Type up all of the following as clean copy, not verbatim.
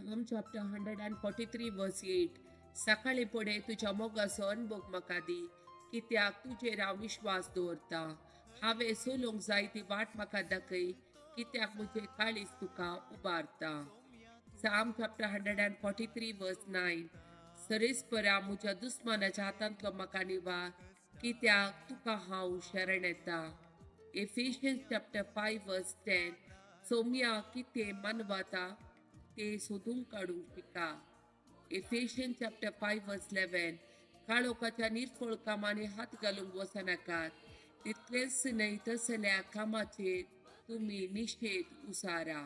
Psalm chapter 143 verse 8. सकाळीं फुडें तुज्या मोगाचो अनभोग म्हाका दी, कित्याक तुजेर हांव विश्वास दवरता. हांवें चलूंक जाय ती वाट म्हाका दाखय, कित्याक म्हजें काळीज तुका उबारता. Psalm chapter 143 verse 9. सरेस्परा म्हज्या दुस्मानाच्या हातांतलो म्हाका निवार, कित्याक तुका हांव शरण येता. Ephesians chapter 5 verse 10. सोम्या कितें मानवता ते सोदून काडूंक शिका. Ephesians chapter 5 verse 11. काळोखाच्या निर्फळ कामांनी हात घालूंक वचनाकात, तितलेंच न्हय तसल्या कामाचेर तुमी निशेध उसारा.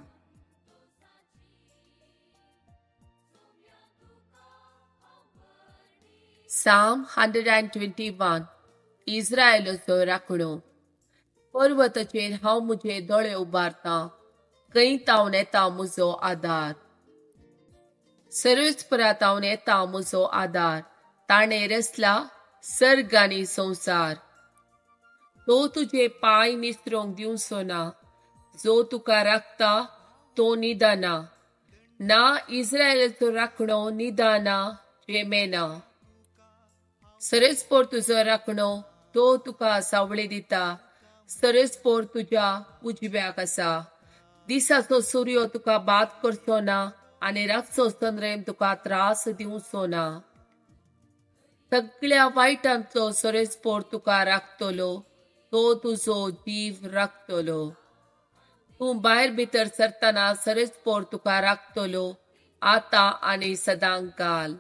Psalm 121. इस्रायलाचो राखणो. पर्वताचेर हांव म्हजे दोळे उबारतां, खंय तावन येता म्हजो आदार. सर्वेस्परा तावन येता म्हजो आदार, ताणें रचला सर्ग आनी संवसार. तो तुजे पांय निसरोंक दिवचो ना, जो तुका राखता तो निदाना ना. इस्रायलाचो राखणो निदाना जेमेना. सरेस्पोर तुजो राखणो, तो तुका सावळी दिता. सरेस्पोर तुज्या उजव्याक आसा. दिसाचो सूर्य तुका बाद करचो ना आनी रातचो चंद्रेम तुका त्रास दिवचो ना. सगळ्या वायटांतलो सरेस्पोर तुका राखतलो, तो तुजो जीव राखतलो. तूं भायर भितर सरतना सरेस्पोर तुका राखतलो, आतां आनी सदां काल.